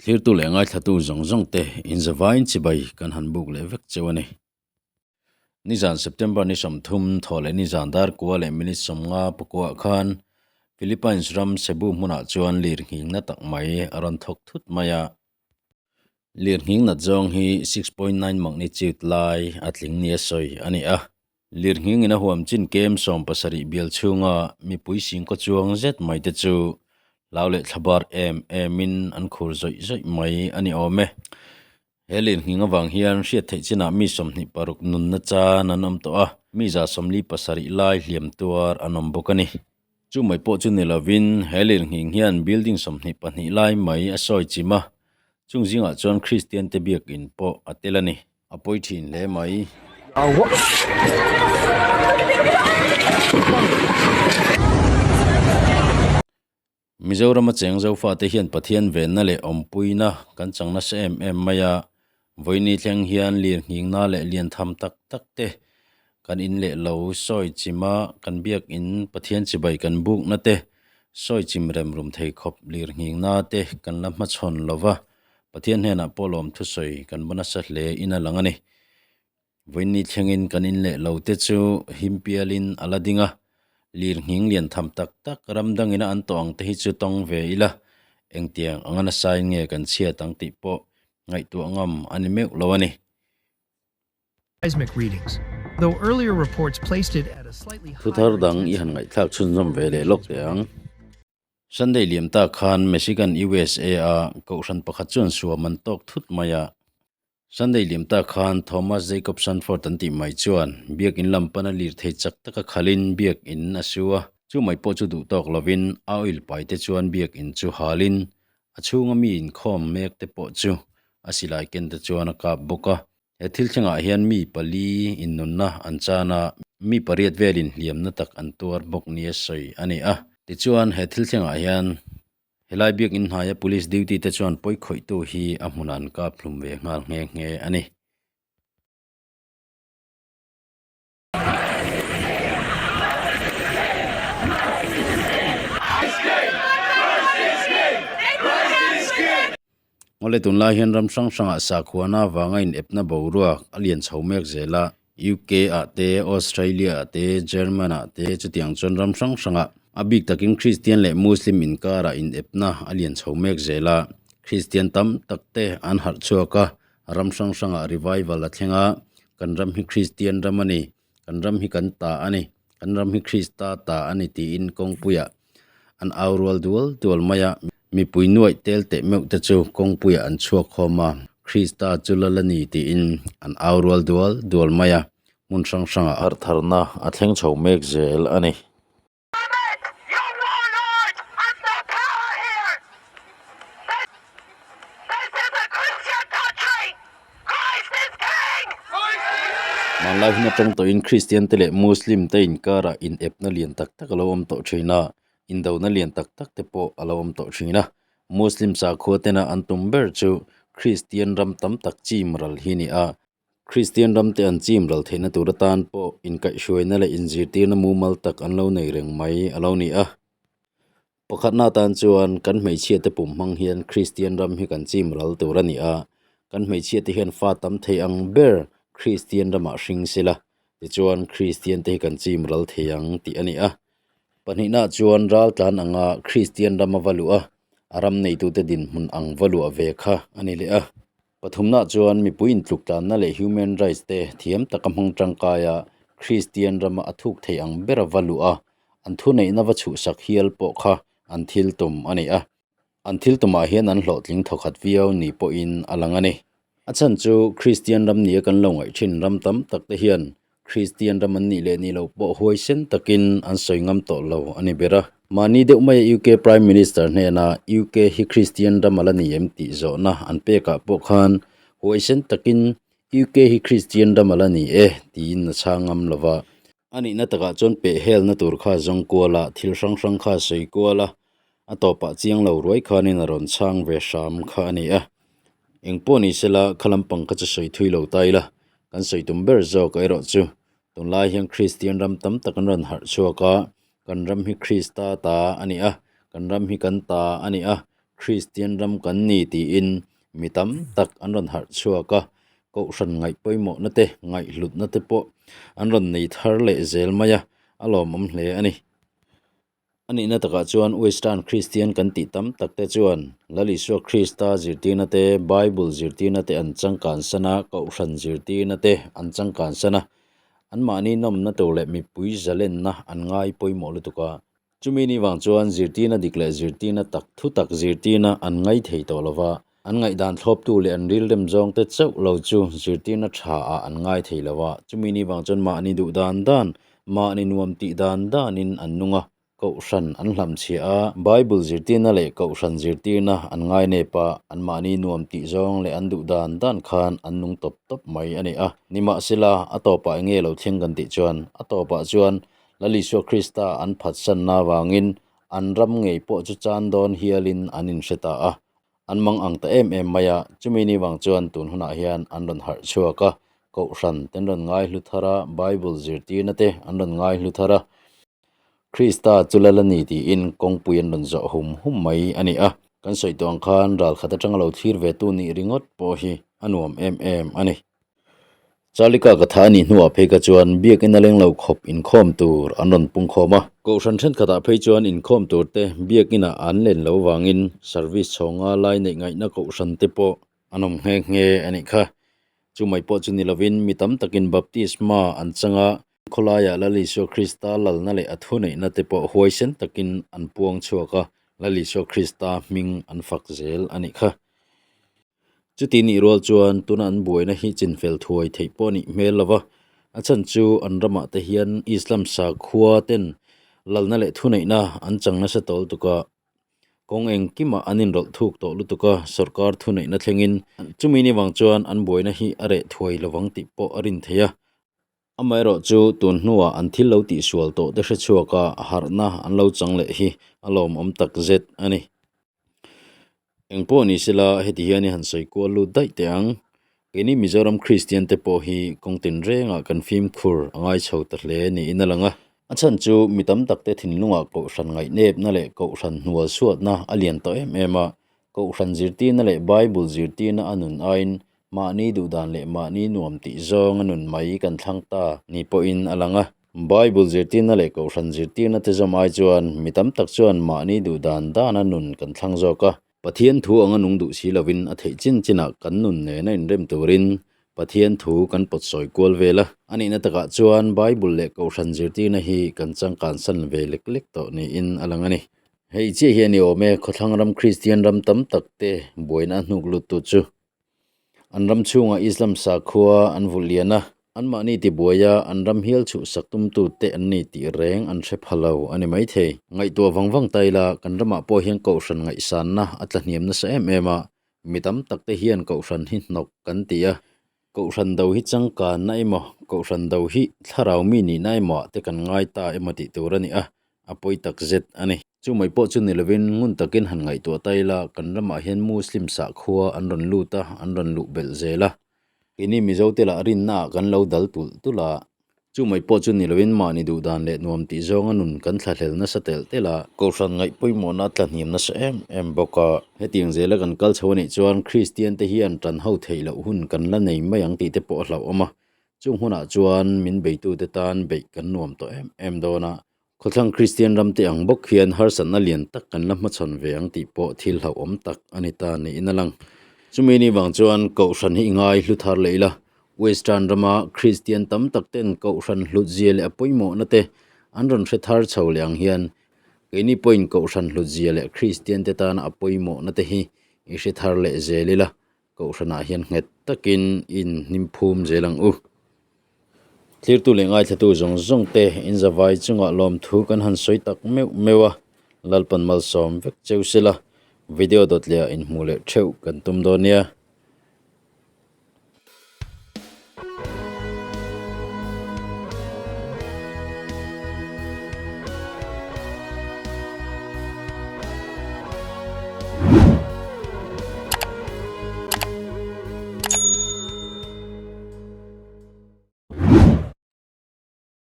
Thlirtu leh ngaithlatu zawng zawng te inzavain chibai kan han buk leh vek cheu a ni. Nizan September ni 30 thaw leh nizan dar kua leh minute 50 pakuah khan Philippines ram Cebu hmunah chuan lir nghing na tak mai a rawn thawk thut mai a. Lir nghing nat zawng hi 6.9 magnitude lai a tling nia sawi a ni a. Lir nghing in a huam chin kem 70 bial chhunga mipui singkaw chuang zet mai te chu hlau leh thlabar em em in an khur zawih zawih mai a ni awm e. He lir nghing avang hian hriat theih chinah mi 26 nunna chan an awm tawh a, mi 147 lai hliam tuar an awm bawk a ni. Chu mai pawh chu ni lovin he lir nghing hian building 22 lai mai a sawi chim a, chung zingah chuan Kristian te biakin pawh a tel a ni. A pawi thin hle mai. Mizoram a cheng Zofa te hian Pathian venna leh awmpuina kan chang nasa em em mai a, vawiini thleng hian lir nghingna leh lian tham tak tak te kan in leh lo sawi chim a, kan biakin Pathian chibai kan bukna te sawi chim rem rum thei khawp lir nghingna te kan la hmachhawn lo va, Pathian hnenah pawh lawm thusawi kan va nasa hle in a lang a ni. Vawiini thlengin kan in leh lo te chu him pialin a la ding a, lir nghing lian tham tak tak ram dangina an tawh ang te hi chu tawng ve ila, engtiang anga nasain nge kan chhiat ang tih pawh ngaihtuah ngam a ni meuh lo a ni. Seismic readings, though earlier reports placed it at a slightly Thu thar higher dang i han intensity. ngaihthlak chhunzawm ve leh lawk teh ang. Sunday liam ta khan Michigan USA a kohhran pakhat chuan suam an tawk thut mai a. Sunday liam ta khan Thomas Jacob Sanford an tih mai chuan biakin lam pana lir thei chak taka khalin biakin a su a. Chu mai pawh chu duh tawk lovin a oil pai te chuan biakin chu halin a chhunga mi inkhawm mek te pawh chu a silai ken te chuan a kap bawk a. He thil thlengah hian mi pali innunna an chan a, mi pariat velin hliamna tak an tuar bawk nia sawi a ni a. Tichuan he thil thlengah hian Helai biakin hnaia police duty te chuan pawi khawihtu hi a hmunah an kap hlum ve nghal nghe nghe a ni. Ngawle tunlai hian ram hrang hrangah sakhuana avanga inepna boruak a lian chho mek zel a. UK ah te, Australia ah te, German ah te chutiang chuan ram hrang hrangah a bik takin Kristian leh Muslim inkarah inepna a lian chho mek zel a. Kristian tam tak te an harh chhuak a, ram hrang hrangah revival a thleng a, kan ram hi Kristian ram a ni, kan ram hi kan ta a ni, kan ram hi Krista ta a ni tiin kawngpuiah an au rual dual dual mai a. Mipui nuaih tel teh meuh te chu kawngpuiah an chhuak khawm a, Krista chu lal a ni tiin an au rual dual dual mai a, hmun hrang hrangah harhtharna a thleng chho mek zel a ni. Hmanlai hun atang tawhin Kristian te leh Muslim te inkarah inepna lian tak tak a lo awm tawh thin a, indona lian tak tak te pawh a lo awm tawh thin a. Muslim sakhua tena an tum ber chu Kristian ram tam tak chim ral hi a ni a, Kristian ram te an chim ral theihna tur atan pawh inkaihhruaina leh inzirtirna mumal tak an lo nei reng mai a lo ni a. Pakhatna atan chuan kan hmeichhia te pum hmang hian Kristian ram hi kan chim ral tur a ni a, kan hmeichhia te hian fa tam thei ang ber Kristian ramah hring sela, tichuan Kristian te hi kan chim ral thei ang tih a ni a. Pahnihna chuan ral tlan anga Kristian rama va luh a, a ram neitute dinhmun ang va luah ve kha a ni leh a. Pathumna chuan mipui intluk tlanna leh human rights te thiam taka hmang tangkai a, Kristian rama a thuk thei ang bera va luh a, an thuneihna va chhuhsak hial pawh kha an thil tum a ni a. An thil tumah hian an hlawhtling thawkhat viau ni pawhin a lang a ni. A chhan chu Kristian ram nia kan lo ngaih thin ram tam tak te hian Kristian ram an nih leh nih loh pawh huaisen takin an sawi ngam tawh lo a ni ber a. Mahni deuh maia UK Prime Minister hnena UK hi Kristian ram a la ni em tih zawhna an pekah pawh khan huaisen takin UK hi Kristian ram a la ni e tiin a chhang ngam lo va. A nihna takah chuan peh helna tur kha zawng kual a, thil hrang hrang kha sawi kual a, a tawpah chiang lo ruai khanin a rawn chhang ve hram kha a ni a. Engpawh ni sela kha lampang kha chu sawi thui lo ta ila, kan sawi tum ber zawk erawh chu tunlai hian Kristian ram tam tak an rawn harh chhuak a, kan ram hi Krista ta a ni a, kan ram hi kan ta a ni a, Kristian ram kan ni tiin mi tam tak an rawn harh chhuak a, kohhran ngaih pawimawhna te, ngaihhlutna te pawh an rawn nei thar leh zel mai a, a lawmawm hle a ni. A nihna takah chuan Western Kristian kan tih tam tak te chuan Lal Isua Krista zirtirna te, Bible zirtirna te an changkan san a, kohhran zirtirna te an changkan san a, anmahni nawmna tur leh mipui zalenna an ngai pawimawh lutuk a. Chumi ni vang chuan zirtirna dik leh zirtirna tak thu tak zirtirna an ngai thei tawh lo va, an ngaihdan thlawptu leh an rilrem zawngte chauh lo chu zirtirna tha ah an ngai thei lo va. Chumi ni vang chuan mahni duh dan dan, mahni nuam tih dan danin an nung a, kohhran an hlamchhiah a, Bible zirtirna leh kohhran zirtirna an ngai nep a, an mahni nuam tih zawng leh an duh dan dan khan an nung tawp tawp mai a ni a. Nimahsela, a tawpah enge lo thleng kan tih chuan, a tawpah chuan Lal Isua Krista an phatsanna avangin an ram ngei pawh chu chan dawn hialin an inhre ta a. An mang ang ta em em mai a, chumi ni vang chuan tun hunah hian an rawn harh chhuak a, Kohhran te an rawn ngai hlu thar a, Bible zirtirna te an rawn ngai hlu thar a, Krista chu Lal a ni tiin kawngpui an rawn zawh hum hum mai a ni a. Kan sawi tawh ang khan ralkhat atanga lo thlir ve tu nih ringawt pawh hi a nuam em em a ni. Chalika ka tha a nih hnuah phei kha chuan biakinn a leng lo khawp inkhawm tur an rawn pung khawm a. Kohhran thenkhatah phei chuan inkhawm tur te biakinn ah an len lo vangin service chhawnga lai neih ngaihna kohhran te pawh an awm nghe nghe a nih kha. Chu mai pawh chu ni lovin mi tam takin baptisma an chang a, khawlaiah Lal Isua Krista lalna leh a thuneihna te pawh huaisen takin an puang chhuak a, Lal Isua Krista hming an fak zel a nih kha. Chuti nih rual chuan tuna an buaina hi chinfel thuai theih pawh a nih hmel lo va, a chhan chu an ramah te hian Islam sakhua ten lalna leh thuneihna an chang nasa tawl tuk a, kawng engkimah an inrawlh thuk tawh lutuk a, sawrkar thuneihna thlengin chumi ni vang chuan an buaina hi a reh thuai lovang tih pawh a rin theih a. Amaherawhchu tun hnuah an thil lo tihsual tawh te hrechhuak a, harhna an lo chang leh hi a lawmawm takzet a ni. Eng pawh ni sela heti hian i han sawi kual lut daih teh ang. Keini Mizoram Kristian te pawh hi kawng tinrengah kan fimkhur a ngai chho ta hle niin a lang a. A chhan chu mi tam tak te thinlungah Kohhran ngaihnepna leh Kohhran hnual suatna a lian tawh em em a. Kohhran zirtirna leh Bible zirtirna a nun aiin Mahni duhdan leh mahni nuam tih zawng a nun mai kan thlang ta ni pawhin a lang a. Bible zirtirna leh Kohhran zirtirna te zawm ai chuan mi tam tak chuan mahni duhdan dana nun kan thlang zawk a. Pathian thu anga nung duh si lovin a theih chin chinah kan nun nena inrem turin Pathian thu kan pawt sawi kual vel a. A nihna takah chuan Bible leh Kohhran zirtirna hi kan changkansan ve lek lek tawh niin a lang a ni. Hei chiah hi a ni awm e, khawthlang ram Kristian ram tam tak te buaina a hnuk lut tu chu an ram chhungah Islam sakhua an vulh lian a, anmahni tibuaia an ram hial chhuhsak tumtu te an ni tih reng an hre pha lo a ni maithei. Ngaihtuah vang vang ta ila, kan ramah pawh hian kohhran ngaihsanna a tla hniam nasa em em a, mi tam tak te hian kohhran hi hnawk kan ti a, Kohhran do hi changkanna emaw, Kohhran do hi thlarau mi nihna emaw ah te kan ngai ta emaw tih tur a ni a, a pawi tak zet a ni. Chu mai pawh chu ni lovin ngun takin han ngaihtuah ta ila, kan ramah hian Muslim sakhua an rawn lut a, an rawn luh belh zel a. Keini Mizo te lah rinna ah kan lo dal tulh tulh a. Chu mai pawh chu ni lovin mahni duh dan leh nuam tih zawnga nun kan thlahlel nasa telh telh a. Kohhran ngaih pawimawhna a tlahniam nasa em em bawk a. Hetiang zela kan kal chho anih chuan Kristian te hian tan ho theih loh hun kan la nei mai ang tih te pawh a hlauhawm a. Chung hunah chuan min beitute tan beih kan nuam tawh em em dawn a. Khawthlang Kristian ram te ang bawk hian harsatna lian tak kan la hmachhawn ve ang tih pawh thil hlauhawm tak a ni ta niin a lang. Chumi ni vang chuan Kohhran hi i ngai hlu thar leh ila, Western rama Kristian tam tak ten Kohhran hlutzia leh a pawimawhna te an rawn hre thar chho leh ang hian keini pawhin Kohhran hlutzia leh Kristian te tana a pawimawhna te hi i hre thar leh zel ila, Kohhranah hian nghet takin i inhnim phum zel ang u. Thlirtu leh ngaithlatu zawng zawng te inzavai chungah lawmthu kan han sawi tak meuh meuh a, Lalpan malsawm vek cheu sela, video dawt leh ah inhmuh leh theuh kan tum dawn nia.